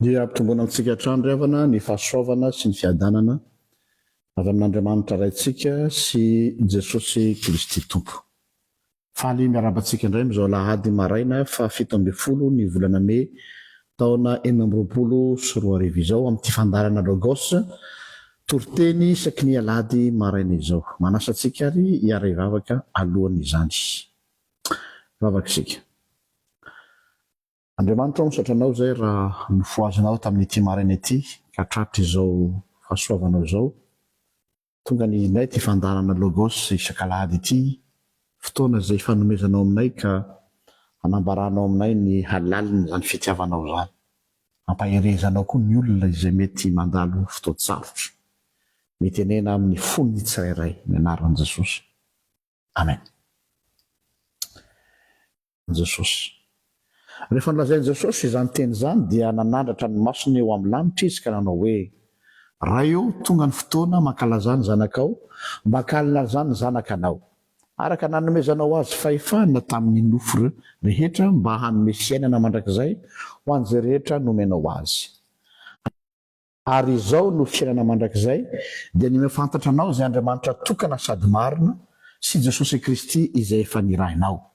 Dia ampitomboina amintsika hatrany ry havana ny fahasoavana sy ny fiadanana avy amin'Andriamanitra Raintsika sy Jesosy Kristy Tompo. Faly miarahaba antsika indray amin'izao alahady maraina faha 17 ny volana mey taona 2026 izao amin'ity fandaharana Logos toriteny isaky ny alahady maraina izao. Manasa antsika ary hiara-hivavaka alohan'izany. Vavaka isika. Andriamanitra ô misaotra anao izay raha nofohazinao tamin'ity maraina ity ka tratra izao fahasoavanao izao. Tonga ny indray ity fandaharana Logos isak'alahady ity, fotoana izay ifanomezanao aminay ka hanambaranao aminay ny halalin'izany fitiavanao izany. Ampaherezanao koa ny olona izay mety mandalo fotoan-tsarotra. Mitenena amin'ny fon'ny tsirairay ny anaran'i Jesosy. Amen. Jesosy. Rehefa nolazain'i Jesosy izany teny izany dia nanandratra ny masony eo amin'ny lanitra Izy ka nanao hoe, Ray ô, tonga ny fotoana mankalazà ny Zanakao, mba hankalazan'ny Zanaka Anao, araka nanomezanao Azy fahefana tamin'ny nofo rehetra mba hanome fiainana mandrakizay ho an'izay rehetra nomenao Azy. Ary izao no fiainana mandrakizay, dia ny mifantatra Anao izay Andriamanitra tokana sady marina, sy Jesosy Kristy izay efa nirahinao.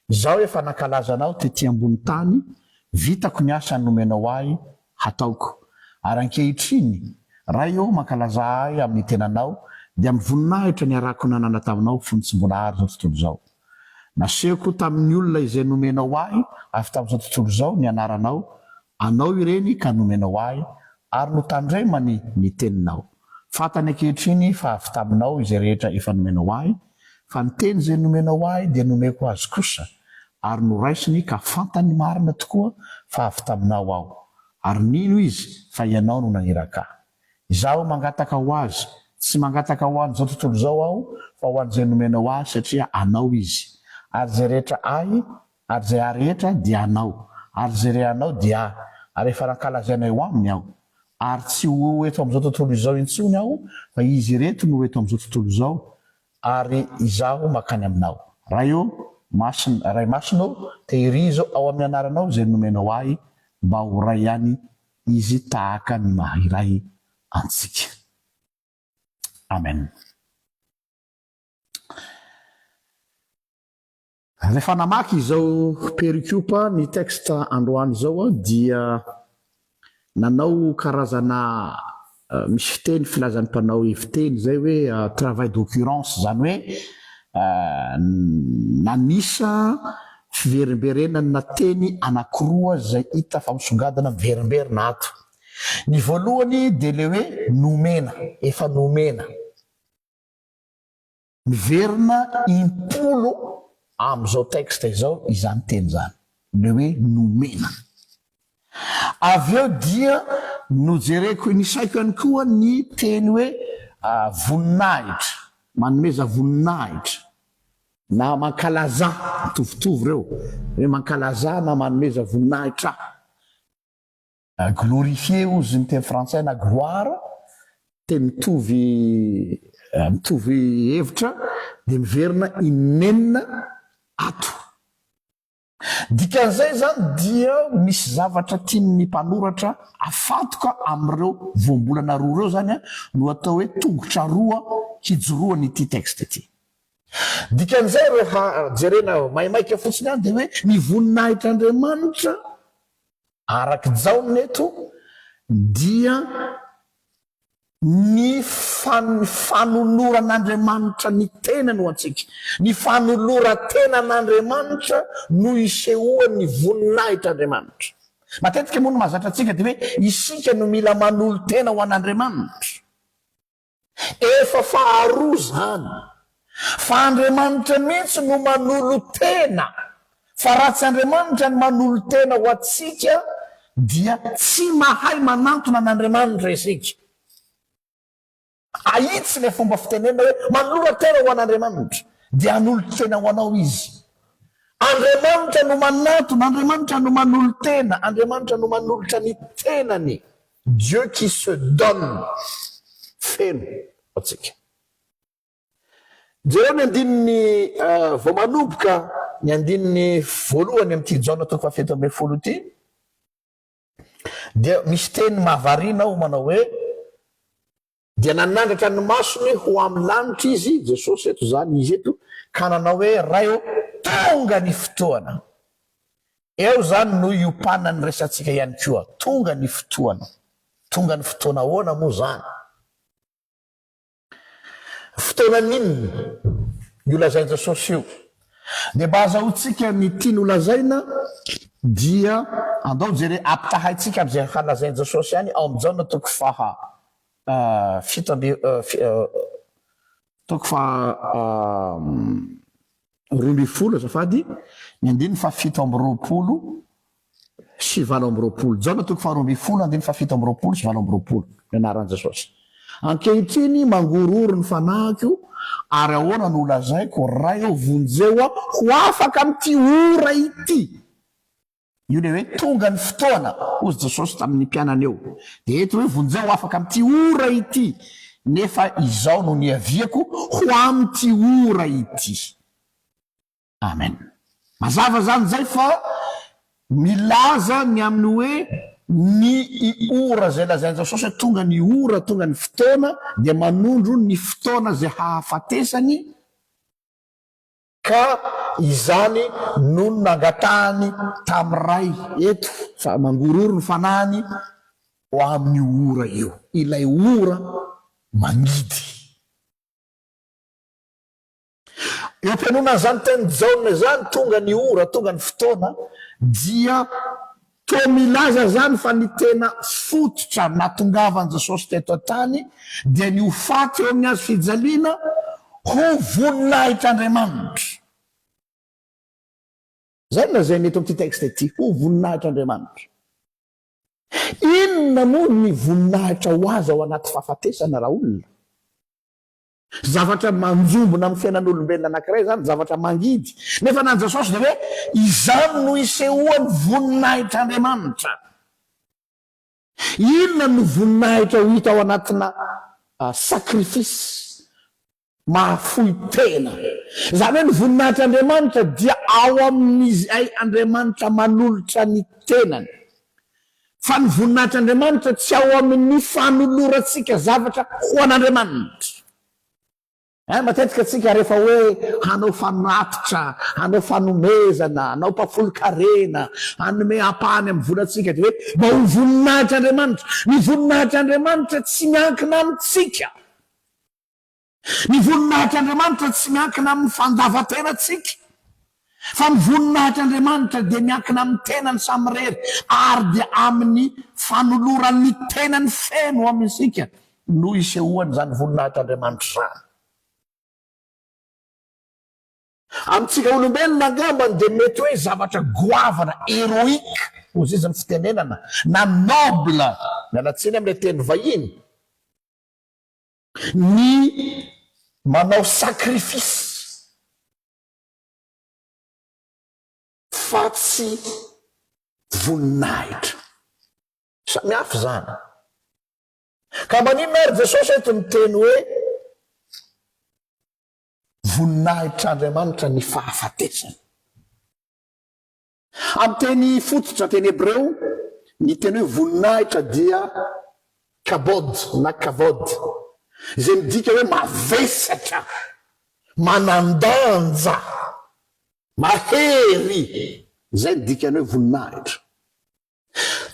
Izaho efa nankalaza Anao tety ambony tany, vitako ny asa nomenao ahy hataoko. Ary ankehitriny, Ray ô, mankalazà ahy amin'ny tenanao, dia amin'ny voninahitra niarahako nanana taminao fony tsy mbola ary izao tontolo izao. Nasehoko tamin'ny olona izay nomenao ahy avy tamin'izao tontolo izao ny anaranao, anao ireny ka nomenao ahy, ary notandremany ny teninao. Fantany ankehitriny fa avy taminao izay rehetra efa nomenao ahy, fa ny teny izay nomenao ahy dia nomeko azy kosa, ary noraisiny ka fantany marina tokoa fa avy taminao aho, ary nino izy fa ianao no naniraka ahy. Izaho mangataka ho azy, tsy mangataka ho an'izao tontolo izao aho, fa ho an'izay nomenao ahy, satria anao izy. Ary izay rehetra ahy, ary izay ahy rehetra dia anao, ary izay re anao dia ahy, ary efa nankalazaina eo aminy aho. Ary tsy ho eto amin'izao tontolo izao intsony aho, fa izy ireto no ho eto amin'izao tontolo izao, ary izaho mankany aminao. Ray ô, masina, Ray masina ô, tehirizo ao amin'ny anaranao izay nomenao ahy, mba ho ray ihany Izy tahaka ny maha iray antsika. Amen. Rehefa namaky izao perikopa ny texte androany izao aho dia nanao karazana misy fiteny filazan'ny mpanao heviteny izay hoe travail d'occurrence izany hoe nanisa Fiverimberenana teny anankiroa izay hita fa misongadina miverimberina ato. Ny voalohany dia ilay hoe nomena, efa nomena. Miverina impolo amin'izao texte izao izany teny izany, ilay hoe nomena. Avy eo dia nojereko, nisaiko ihany koa ny teny hoe voninahitra, manomeza voninahitra. Na mankalazà, mitovitovy ireo, hoe mankalazà na manomeza voninahitra. Glorifier hozy ny teny frantsay na gloire, teny mitovy mitovy hevitra dia miverina inenina ato. Dikan'izay izany dia misy zavatra tian'ny mpanoratra afantoka amin'ireo voambolana roa ireo izany no atao hoe tongotra roa hijoroan'ity texte ity. Dikan'izay rehefa jerena maimaika fotsiny ihany dia hoe ny voninahitr'Andriamanitra arak'i Jaona eto dia Ny fanoloran'Andriamanitra ny tenany ho antsika. Ny fanoloran-tenan'Andriamanitra no isehoan'ny voninahitr'Andriamanitra. Matetika moa ny mahazatra antsika dia hoe isika no mila manolo-tena ho an'Andriamanitra. Efa faharoa izany. Fa Andriamanitra mihitsy no manolo-tena. Fa raha tsy Andriamanitra no manolo-tena ho antsika dia tsy mahay manantona an'Andriamanitra isika. Ahitsy ilay fomba fitenenana hoe manolora-tena ho an'Andriamanitra dia hanolo-tena ho anao Izy. Andriamanitra no manantona, Andriamanitra no manolo-tena, Andriamanitra no manolotra ny tenany, Dieu qui se donne feno ho antsika. Jereo ny andininy vao manomboka ny andininy voalohany amin'ity Jaona toko fahafito ambin'ny folo ity. Dia misy teny mahavariana ao manao hoe, Dia nanandratra ny masony ho amin'ny lanitra izy, Jesosy eto izany, izy eto, ka nanao hoe, Ray ô, tonga ny fotoana. Eo izany no iompanan'ny resatsika ihany koa, tonga ny fotoana. Tonga ny fotoana ahoana moa izany? Fotoanan'inona io lazain'i Jesosy io? Dia mba azahoantsika ny tiany ho lazaina dia andao jere ampitahaintsika amin'izay efa lazain'i Jesosy ihany ao amin'ny Jaona toko faha fito amby toko faha 12 azafady, ny andininy faha 27 sy 28. Jaona toko faha 12 andininy faha 27 sy 28, ny anaran'i Jesosy. Ankehitriny mangorohoro ny fanahiko, ary ahoana no holazaiko, Ray ô, vonjeo aho ho afaka amin'ity ora ity. Io ilay hoe tonga ny fotoana, hozy Jesosy tamin'ny mpianany eo. Dia eto hoe vonjeo afaka amin'ity ora ity, nefa izao no niaviako ho amin'ity ora ity. Amen. Mazava izany izay fa milaza ny amin'ny hoe ny ora izay lazain'i Jesosy hoe tonga ny ora, tonga ny fotoana, dia manondro ny fotoana izay hahafatesany, Ka izany no nangatahany tamin'ny Ray eto, fa mangorohoro ny fanahiny ho amin'io ora io, ilay ora mangidy. Eo am-pihainoana an'izany tenin'i Jaona izany, tonga ny ora, tonga ny fotoana, dia toa milaza izany fa ny tena fototra nahatongavan'i Jesosy teto an-tany dia ny ho faty eo amin'ny hazo fijaliana ho voninahitr'Andriamanitra. Izay no lazainy eto amin'ity texte ity, ho voninahitr'Andriamanitra. Inona moa ny voninahitra ho azy ao anaty fahafatesana raolona? Zavatra manjombona amin'ny fiainan'olombelona anankiray izany, zavatra mangidy. Nefa na Jesosy dia hoe, Izany no isehoan'ny voninahitr'Andriamanitra. Inona no voninahitra ho hita ao anatina sacrifice mahafoy tena? Izany hoe ny voninahitr'Andriamanitra dia ao amin'izay Andriamanitra manolotra ny tenany. Fa ny voninahitr'Andriamanitra tsy ao amin'ny fanolorantsika zavatra ho an'Andriamanitra. Hein, matetika tsika rehefa hoe hanao fanatitra, hanao fanomezana, hanao mpafolon-karena, hanome ampahany amin'ny volantsika dia hoe mba ho voninahitr'Andriamanitra. Ny voninahitr'Andriamanitra tsy miankina amintsika. Ny voninahitr'Andriamanitra tsy miankina amin'ny fandavan-tenantsika, fa ny voninahitr'Andriamanitra dia miankina amin'ny tenany samirery ary dia amin'ny fanolorany ny tenany feno amintsika no isehoan'izany voninahitr'Andriamanitra izany. Amintsika olombelona angambany dia mety hoe zavatra goavana, héroïque, hozy izy ny fitenenana, na noble, miala tsiny amin'ilay teny vahiny, Ny manao sacrifice fa tsy voninahitra. Samy hafa izany. Ka maninona ary Jesosy eto miteny hoe voninahitr'Andriamanitra ny fahafatesany? Amin'ny teny fototra, teny hebreo, ny teny hoe voninahitra dia kabod na kavod, izay midika hoe mavesatra, manan-danja, mahery. Izay no dikan'ny hoe voninahitra.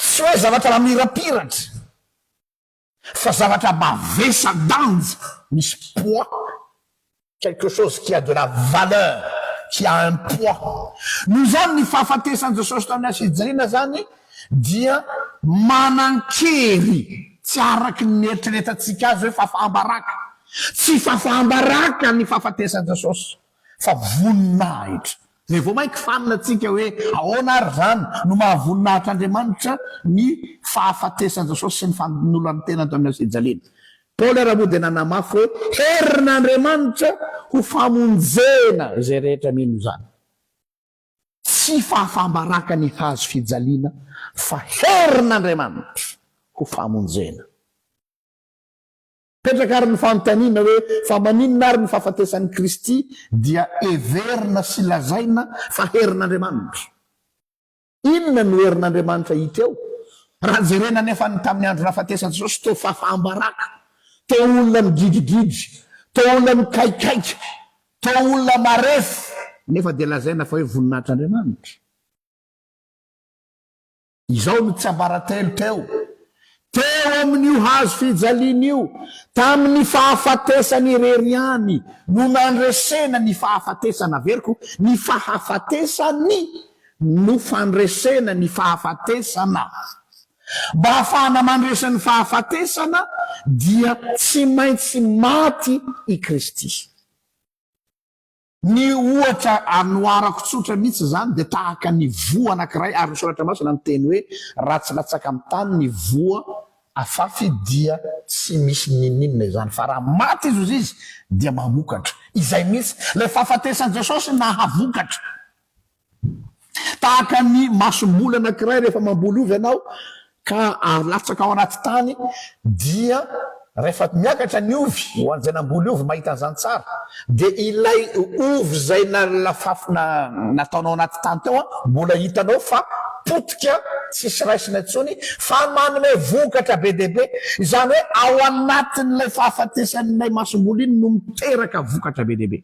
Tsy hoe zavatra mamirapiratra, fa zavatra mavesa-danja, misy poids, quelque chose qui a de la valeur, qui a un poids. Noho izany ny fahafatesan'i Jesosy tamin'ny hazo fijaliana izany dia manan-kery, tsy araky ny nieritreretantsika azy hoe fahafaham-baraka. Tsy fahafaham-baraka ny fahafatesan'i Jesosy. Fa voninahitra. Dia vao mainka fanina antsika hoe ahoana ary izany no maha voninahitr'Andriamanitra ny fahafatesan'i Jesosy sy ny fanolorany tenany tamin'ny hazo fijaliana. Paoly ary moa dia nanamafy hoe herin'Andriamanitra ho famonjena izay rehetra mino izany. Tsy fahafaham-baraka ny hazo fijaliana fa herin'Andriamanitra ho famonjena. Mipetraka àry ny fanontaniana hoe, fa maninona àry ny fahafatesan'i Kristy dia heverina sy lazaina fa herin'Andriamanitra? Inona no herin'Andriamanitra hita eo? Raha jerena anefa ny tamin'ny andro nahafatesan'i Jesosy, toa fahafaham-baraka, toa olona nigidrigidry, toa olona nikaikaika, toa olona marefo, nefa dia lazaina fa hoe voninahitr'Andriamanitra. Izao no tsiambaratelo teo. Teo amin'io hazo fijaliana io, tamin'ny fahafatesany irery ihany no nandresena ny fahafatesana. Averiko, ny fahafatesany no fandresena ny fahafatesana. Mba hahafahana mandresy ny fahafatesana dia tsy maintsy maty i Kristy. Ny ohatra anoharako tsotra mihitsy izany dia tahaka ny voa anankiray, ary ny Soratra Masina miteny hoe raha tsy latsaka amin'ny tany ny voa afafy dia tsy misy n'inon'inona izany, fa raha maty izy hozy izy dia mamokatra. Izay mihitsy, ilay fahafatesan'i Jesosy nahavokatra. Tahaka ny masomboly anankiray rehefa mamboly ovy ianao ka alatsaka ao anaty tany dia rehefa miakatra ny ovy, ho an'izay namboly ovy mahita an'izany tsara, dia ilay ovy izay nalafafina nataonao anaty tany teo an, mbola hitanao fa potika tsisy raisina intsony fa manome vokatra be dia be. Izany hoe ao anatin'ilay fahafatesan'ilay masomboly iny no miteraka vokatra be dia be.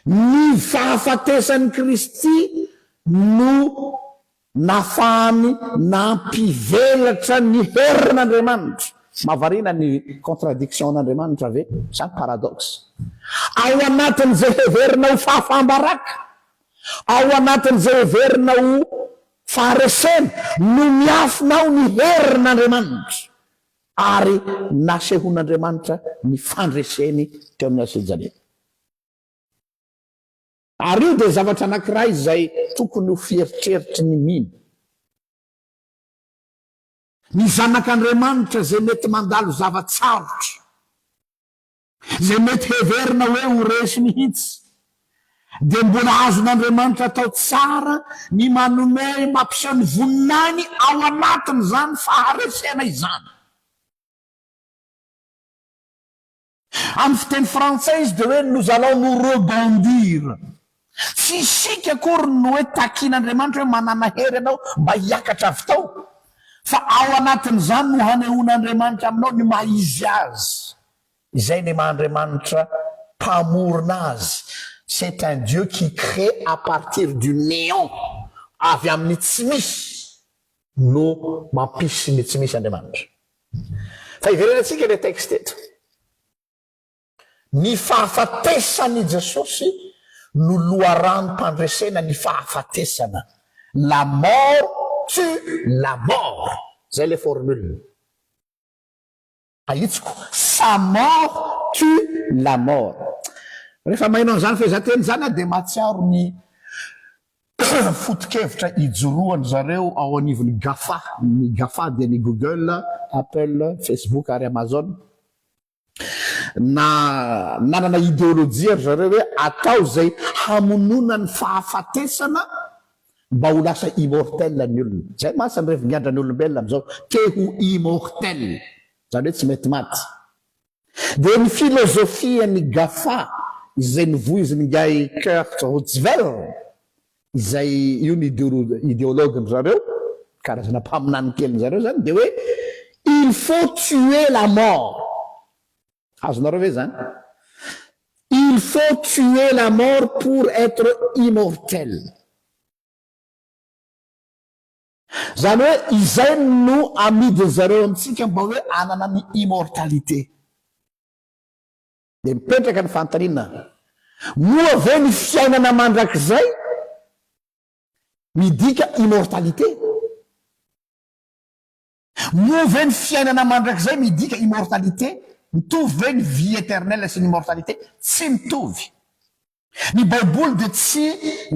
Ny fahafatesan'i Kristy no nafahany nampivelatra ny herin'Andriamanitra. Mahavariana ny contradiction-n'Andriamanitra ve? Sa paradoxe? Ao anatin'izay heverina ho fahafaham-baraka, ao anatin'izay heverina ho faharesena no miafina ao ny herin'Andriamanitra. Ary nasehon'Andriamanitra ny fandreseny teo amin'ny hazofijaliana. Ary io dia zavatra anankiray izay tokony ho fieritreritry ny mino. Ny zanak'Andriamanitra izay mety mandalo zava-tsarotra. izay mety heverina hoe ho resy mihitsy, dia mbola azon'Andriamanitra atao tsara ny manome mampiseho ny voninahiny ao anatin'izany faharesena izany. Amin'ny fiteny frantsay izy dia hoe nous allons nous rebondir. Tsy isika akory no hoe takian'Andriamanitra hoe manàna hery ianao mba hiakatra avy tao, fa ao anatin'izany no hanehoan'Andriamanitra aminao ny maha izy azy. Izay ny maha Andriamanitra mpamorona azy, c'est un Dieu qui crée à partir du néant, avy amin'ny tsy misy no mampisy ny tsy misy Andriamanitra. Fa hiverenantsika ilay texte eto. Ny fahafatesan' i Jesosy no loharanom-pandresena ny fahafatesana. La mort tue la mort. Zay le formule. Ahitsiko, sa mort tue la mort. Rehefa maheno an'izany fehezanteny izany aho dia mahatsiaro ny foto-kevitra ijoroan-dry zareo ao anivon'ny GAFA. Ny GAFA dia ny Google, Apple, Facebook ary Amazon. Na nanana ideolojia ry zareo hoe atao izay hamonoana ny fahafatesana mba ho lasa immortel ny olona. Izay mantsy ny revin-gadran'ny olombelona amin'izao, te ho immortel, izany hoe tsy mety maty. Dia ny filozofian'ny GAFA izay novoizin'ingahy Kurt Kurzweil, izay io ny ideologue-ndry zareo, karazana mpaminany kelin-dry zareo izany, dia hoe il faut tuer la mort. Azonareo ve izany? Il faut tuer la mort pour être immortel. Izany hoe izay no amidin-dry zareo amintsika mba hoe hanana ny immortalité. Dia mipetraka ny fanontaniana, moa ve ny fiainana mandrakizay midika immortalité? Moa ve ny fiainana mandrakizay midika immortalité? Mitovy ve ny vie éternelle sy ny immortalité? Tsy mitovy. Ny Baiboly dia tsy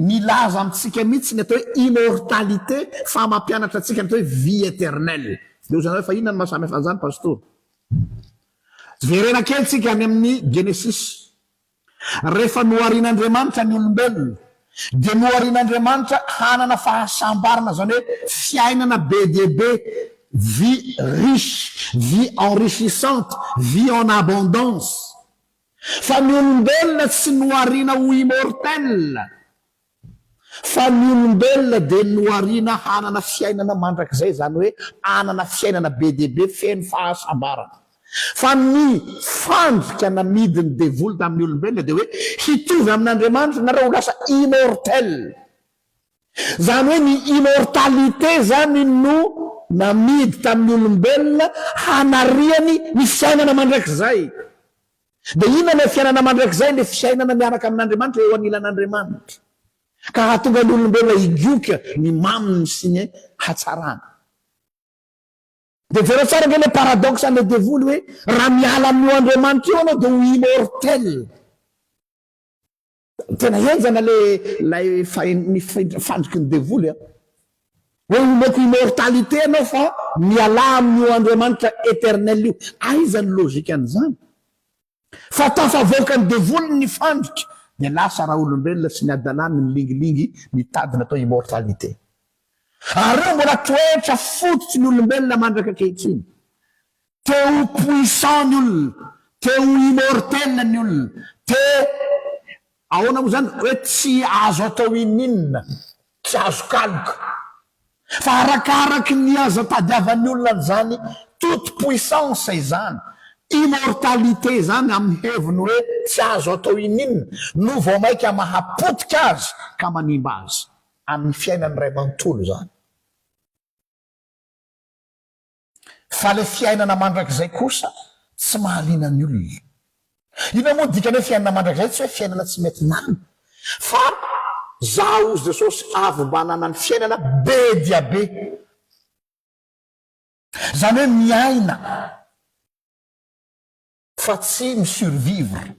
milaza amintsika mihitsy ny atao hoe immortalité fa mampianatra antsika ny atao hoe vie éternelle. Dia hoy ianareo fa inona no maha samy hafa an'izany Pastora? Jerena kely tsika any amin'ny Genesisy. Rehefa noharian'Andriamanitra ny olombelona dia noharian'Andriamanitra hanana fahasambarana izany hoe fiainana be dia be, vie riche, vie enrichissante, vie en abondance. Fa ny olombelona tsy nohariana ho immortel. Fa ny olombelona dia nohariana hanana fiainana mandrakizay, izany hoe hanana fiainana be dia be feno fahasambarana. Fa ny fandrika namidin'ny devoly tamin'ny olombelona dia hoe hitovy amin'Andriamanitra nareo ho lasa immortel. Izany hoe ny immortalité izany no namidy tamin'ny olombelona hanariany ny fiainana mandrakizay. Dia inona ilay fiainana mandrakizay? Ilay fiainana miaraka amin'Andriamanitra, eo anilan'Andriamanitra. Ka hahatonga ny olombelona higoka ny maminy sy ny hatsarany. Dia jereo tsara ange ilay paradoxe an'ilay devoly hoe raha miala amin'io Andriamanitra io ianao dia ho immortel. Tena henjana le lay ny fandriky ny devoly a. Hoe omeko immortalité ianao fa mialà amin'io Andriamanitra éternel io. Aiza ny logique an'izany? Fa tafavoaka ny devoly ny fandrika dia lasa raolombelona sy ny hadalany milingilingy mitady ny atao immortalité. Ary io mbola toetra fototry ny olombelona mandraka ankehitriny. Te ho puissant ny olona, te ho immortel ny olona, te ahoana moa zany hoe tsy azo atao ininona, tsy azo kaloka. Fa arakaraky ny aza tadiavan'ny olona an'izany toute puissance izany, immortalité izany amin'ny heviny hoe tsy azo atao ininona no vao maika mahapotika azy ka manimba azy amin'ny fiainany iray manontolo izany. Fa le fiainana mandrakizay kosa tsy mahaliana ny olona. Inona moa ny dikany hoe fiainana mandrakizay? Tsy hoe fiainana tsy mety lany fa za hozy Jesosy avy mba hanana ny fiainana be dia be. Zany hoe miaina fa tsy mi-survivre.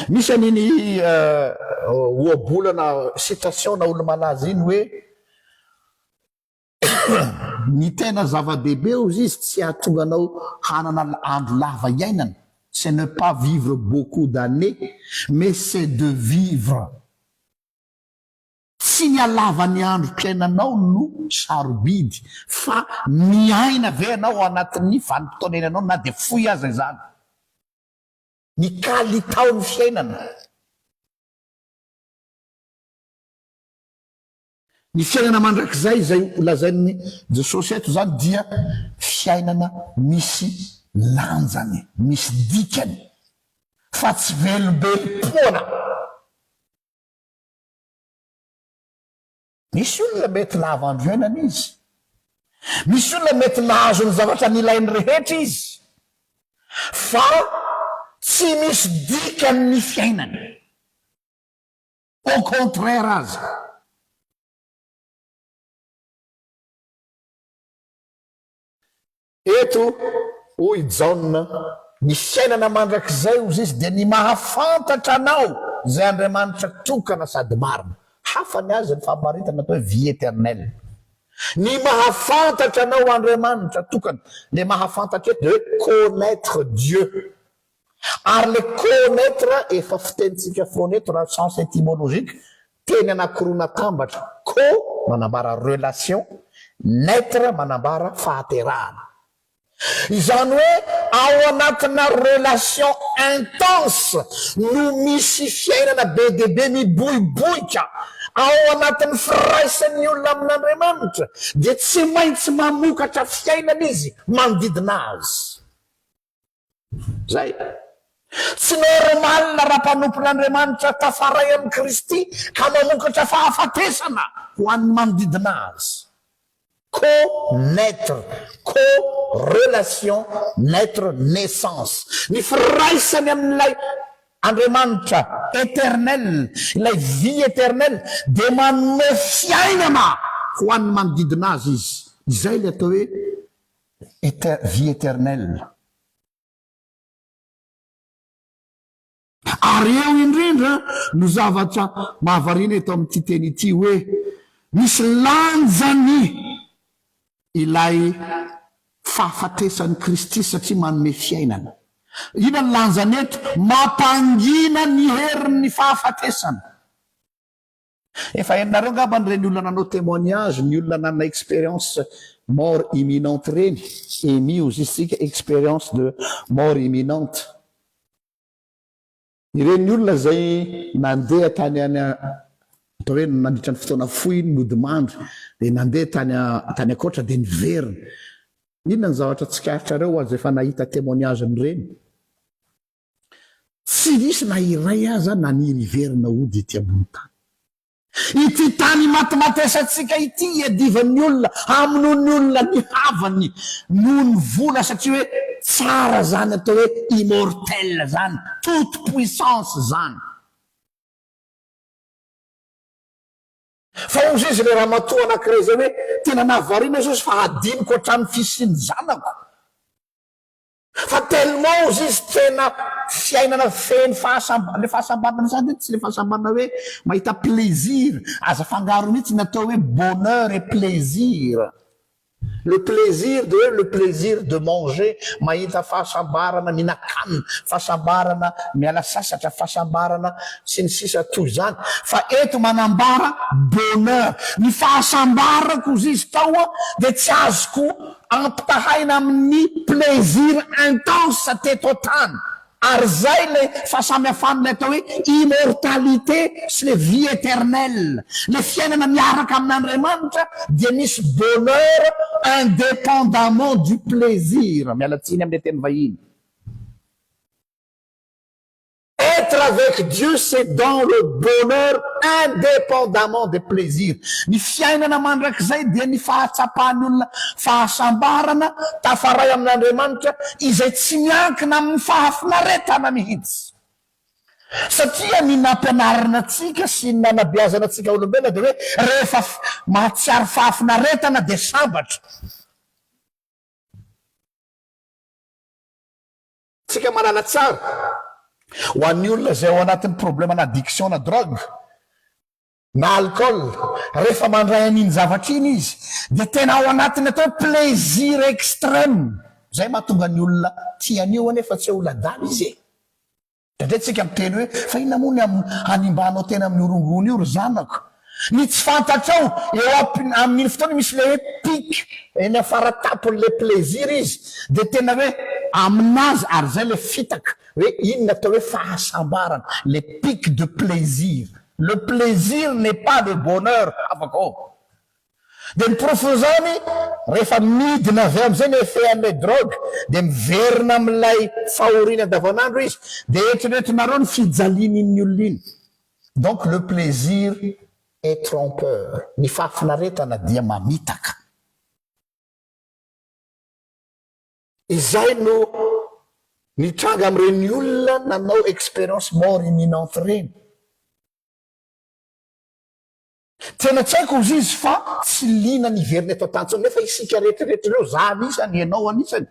Misy an'iny ohabolana, citation na olo-malaza iny hoe ny tena zava-dehibe hozy izy tsy hahatonga anao hanana andro lava iainana, c'est ne pas vivre beaucoup d'années mais c'est de vivre. Tsy ny halavan'ny androm-piainanao no sarobidy fa miaina ve ianao ao anatin'ny vanim-potoana iainanao na dia fohy aza izany. Ny kalitaon'ny fiainana. Ny fiainana mandrakizay izay lazain'i Jesosy eto izany dia fiainana misy lanjany, misy dikany, fa tsy velombelom-poana. Misy olona mety lava andro iainana izy. Misy olona mety nahazo ny zavatra nilainy rehetra izy. Fa tsy misy dikany ny fiainany. Au contraire aza. Eto, hoy i Jaona, ny fiainana mandrakizay, hozy izy, dia ny mahafantatra Anao, izay Andriamanitra tokana sady marina. Hafa ny azy ny famaritana atao hoe vie éternelle. Ny mahafantatra Anao Andriamanitra tokana. Le mahafantatra eto dia hoe connaître Dieu. Ary le connaître efa fitenintsika foana eto raha sens étymologique, teny anankiroa natambatra, co manambara relation, naître manambara fahaterahana. Izany hoe ao anatina relation intense no misy fiainana be dia be miboiboika, ao anatin'ny firaisan'ny olona amin'Andriamanitra dia tsy maintsy mamokatra fiainana izy manodidina azy. Zay. Tsy normal raha mpanompon'Andriamanitra tafaray amin'i Kristy ka mamokatra fahafatesana ho an'ny manodidina azy. Co-naître, co-relation, naître, naissance. Ny firaisany amin'ilay Andriamanitra éternel, ilay vie éternelle dia manome fiainana ho an'ny manodidina azy izy. Izay ilay atao hoe vie éternelle. Ary eo indrindra no zavatra mahavariana eto amin'ity teny ity hoe misy lanjany ilay fahafatesan'i Kristy satria manome fiainana. Inona ny lanjany eto? Mampangina ny herin'ny fahafatesana. Efa henonareo angambany ireny olona nanao témoignage, ny olona nanana expérience mort imminente ireny, EMI hozy isika, expérience de mort imminente. Ireny olona izay nandeha tany any atao hoe nandritra ny fotoana fohy nodimandry dia nandeha tany tany ankoatra dia niverina. Inona ny zavatra tsikaritrareo ho an'izay efa nahita témoignage an'ireny? Tsy nisy na iray aza naniry hiverina hody ety ambony tany. Ity tany imatimatesantsika ity iadivan'ny olona, hamonoan'ny olona ny havany noho ny vola satria hoe tsara zany atao hoe immortel zany, toute puissance zany. Fa hozy izy le ramatoa anakiray zay hoe tena nahavariana izy fa hadinoko hatramin'ny fisian'ny zanako. Fa tellement ozy izy tena fiainana feno fahasambarana, le fahasambarana zany tsy le fahasambarana hoe mahita plaisir, aza afangaro mihitsy ny atao hoe bonheur et plaisir. Le plaisir de hoe le plaisir de manger, mahita fahasambarana mihinan-kanina, fahasambarana miala sasatra, fahasambarana sy ny sisa toy izany. Fa eto manambara bonheur, ny fahasambarako ozy izy tao dia tsy azoko Ampitahaina amin'ny plaisir intense teto an-tany. Ary izay ilay fahasamihafan'ilay atao hoe immortalité sy ilay vie éternelle. Ilay fiainana miaraka amin'Andriamanitra dia misy bonheur indépendamment du plaisir. Miala tsiny amin'ilay teny vahiny. Etre avec Dieu c'est dans le bonheur indépendamment des plaisirs. Ny fiainana mandrakizay dia ny fahatsapan'ny olona fahasambarana tafaray amin'Andriamanitra izay tsy miankina amin'ny fahafinaretana mihitsy. Satria ny nampianarina antsika sy ny nanabeazana antsika olombelona dia hoe rehefa mahatsiaro fahafinaretana dia sambatra. Tsika mahalala tsara, ho an'ny olona izay ao anatin'ny problème ana addiction na drogue, na alcool, rehefa mandray an'iny zavatra iny izy dia tena ao anatin'ny atao hoe plaisir extrême, izay mahatonga ny olona tia an'io anefa tsy hoe olona adala izy e! Indraindray tsika miteny hoe fa inona moa ny hanimbanao tena amin'io rongony io ry zanako? Ny tsy fantatrao, eo amin'iny fotoana iny misy ilay hoe pic, eny afaratapon'ilay plaisir izy, dia tena hoe aminazy, ary izay ilay fitaka, hoe inona atao hoe fahasambarana, le pic de plaisir. Le plaisir n'est pas le bonheur havako ô. Dia ny porofon'izany, rehefa midina avy amin'izay ny effet an'ilay drogue, dia miverina amin'ilay fahoriany andavanandro izy, dia eritreretinareo ny fijalian'iny olona iny. Donc le plaisir est trompeur, ny fahafinaretana dia mamitaka. Izay no nitranga amin'ireny olona nanao expérience mort imminente ireny. Tena tsy haiko ozy izy fa tsy liana ny hiverina eto an-tany intsony nefa isika rehetra rehetra ireo, za anisany, ianao anisany,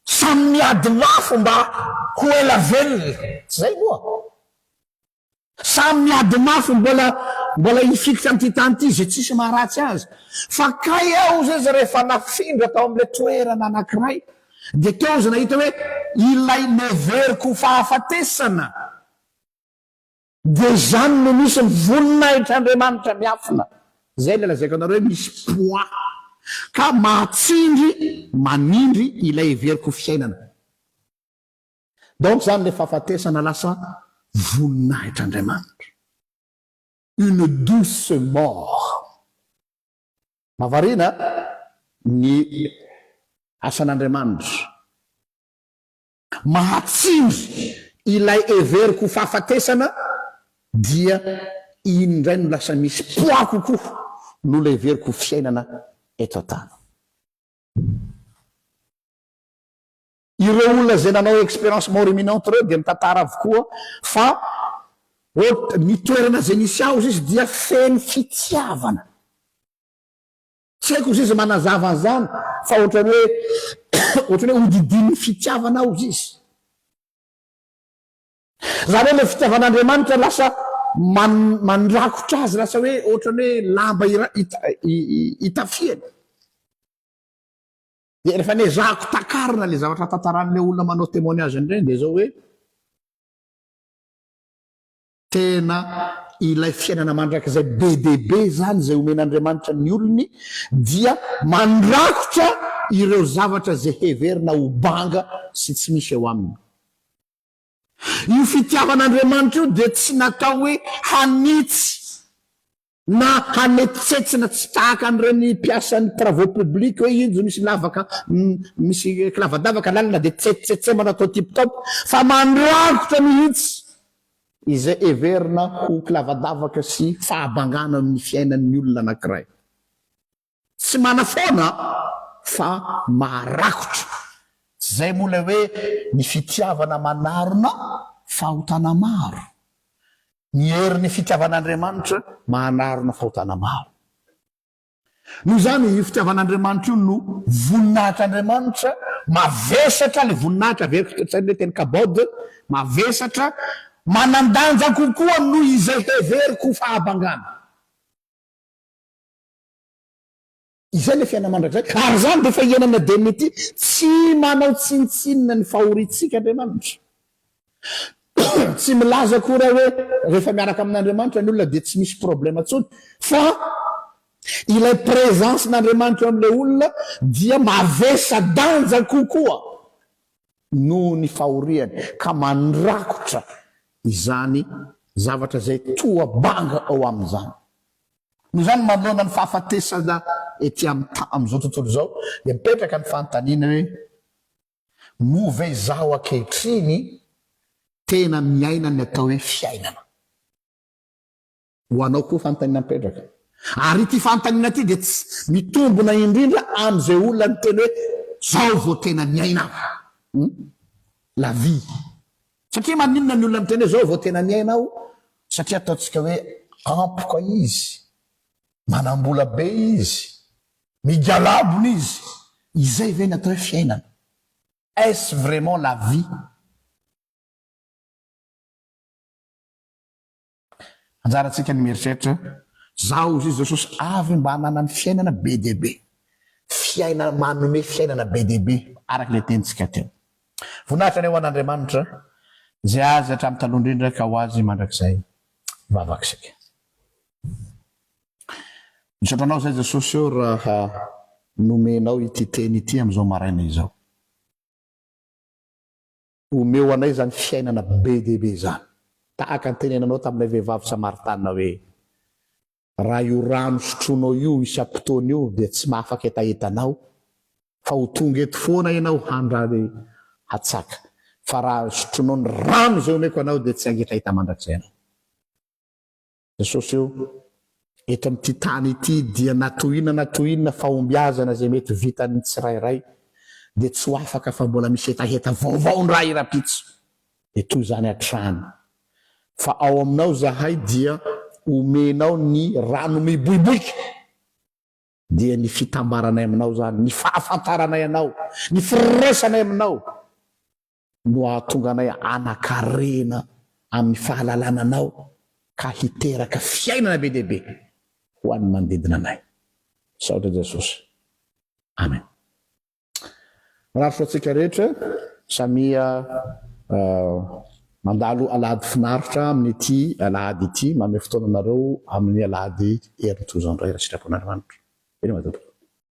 samy miady mafy mba ho ela velona, tsy zay moa? Samy miady mafy mbola mbola hifikitra amin'ity tany ity izay tsisy maharatsy azy. Fa kay aho ozy izy rehefa nafindra tao amin'ilay toerana anankiray dia teo izy nahita hoe ilay neveriko ho fahafatesana, Dia izany no misy ny voninahitr'Andriamanitra miafina. Izay ilay lazaiko anareo hoe misy poids. Ka mahatsindry, manindry ilay heveriko ho fiainana. Donc izany ilay fahafatesana lasa voninahitr'Andriamanitra. Une douce mort. Mahavariana ny asan'Andriamanitra. Mahatsindry ilay heveriko ho fahafatesana dia iny indray no lasa misy poids kokoa noho ilay heveriko ho fiainana eto an-tany. Ireo olona izay nanao expérience mort imminente ireo dia mitantara avokoa fa ny toerana izay nisy azy izy dia feno fitiavana. Tsy haiko ozy izy manazava an'izany fa ohatran'ny hoe ohatran'ny hoe hodidinin'ny fitiavana aho ozy izy. Izany hoe ilay fitiavan'Andriamanitra lasa man, mandrakotra azy, lasa hoe ohatran'ny hoe lamba ira, ita, itafiany. Dia rehefa nezahako takarina ilay zavatra tantaran'ilay olona manao témoignage an'ireny dia izao hoe Tena ilay fiainana mandrakizay be dia be izany izay omen'Andriamanitra ny olony dia mandrakotra ireo zavatra izay heverina ho banga sy tsy misy eo aminy. Io fitiavan'Andriamanitra io dia tsy natao hoe hanitsy na hanetsetsina tsy tahaka an'ireny mpiasan'ny travaux publics hoe injo misy lavaka misy kilavadavaka lalana dia tsetsetsemana atao tip top fa mandrakotra mihitsy izay heverina ho kilavadavaka sy fahabangana amin'ny fiainan'ny olona anankiray. Tsy manafoana fa maharakotra. Zay moa ilay hoe ny fitiavana manarona fahotana maro. Ny herin'ny fitiavan'Andriamanitra manarona fahotana maro. Noho izany io fitiavan'Andriamanitra io no voninahitr'Andriamanitra, mavesatra ilay voninahitra, averiko eto an-tsaina ilay teny kabod, mavesatra, manan-danja kokoa noho izay heveriko ho fahabangana. Izay ilay fiainana mandrakizay. Ary izany dia efa iainana dieny ity. Tsy manao tsinontsinona ny fahoriantsika Andriamanitra. Tsy milaza akory aho hoe rehefa miaraka amin'Andriamanitra ny olona dia tsy misy problème intsony. Fa ilay présence-n'Andriamanitra eo amin'ilay olona dia mavesa-danja kokoa noho ny fahoriany ka mandrakotra izany zavatra izay toa banga ao aminy izany. Noho izany, manoloana ny fahafatesana ety amin'ny ta amin'izao tontolo izao, dia mipetraka ny fanontaniana hoe, Moa ve izaho ankehitriny tena miaina ny atao hoe fiainana? Ho anao koa fanontaniana mipetraka. Ary ity fanontaniana ity dia tsy mitombina indrindra amin'izay olona niteny hoe, Izao vao tena miaina aho. Hum? La vie. Satria maninona ny olona miteny hoe zao vao tena miaina aho? Satria ataontsika hoe ampoka izy, manambola be izy, migalabona izy. Izay ve ny atao hoe fiainana? Est-ce vraiment la vie? Anjarantsika ny mieritreritra, Zaho hozy izy Jesosy avy mba hananany fiainana be dia be. Fiainana manome fiainana be dia be araka ilay tenintsika teo. Voninahitra anie ho an'Andriamanitra izay azy hatramin'ny taloha indrindra ka ho azy mandrakizay. Hivavaka isika. Misaotra anao izay Jesosy ô raha nomenao ity teny ity amin'izao maraina izao. Omeo anay izany fiainana be dia be izany. Tahaka ny tenenanao tamin'ilay vehivavy Samaritana hoe, Raha io rano sotroinao io isam-potoana io dia tsy mahafaka hetaheta anao, fa ho tonga eto foana ianao handray hatsaka. Fa raha sotroinao ny rano izay omeko anao dia tsy hangetaheta mandrakizay ianao. Jesosy o, eto amin'ity tany ity dia na toy inona na toy inona fahombiazana izay mety vitan'ny tsirairay dia tsy ho afaka fa mbola misy hetaheta vaovao indray rahampitso. Dia toy izany hatrany. Fa ao aminao izahay dia omenao ny rano miboiboika. Dia ny fitambaranay aminao izany, ny fahafantaranay anao, ny firaisanay aminao. no hahatonga anay hanan-karena amin'ny fahalalana Anao ka hiteraka fiainana be dia be ho an'ny manodidina anay. Misaotra Jesosy. Amen. Mirary soa antsika rehetra, samia mandalo alahady finaritra amin'ity alahady ity, manome fotoana anareo amin'ny alahady herintoza indray raha sitrapon'Andriamanitra. Veloma tompoko.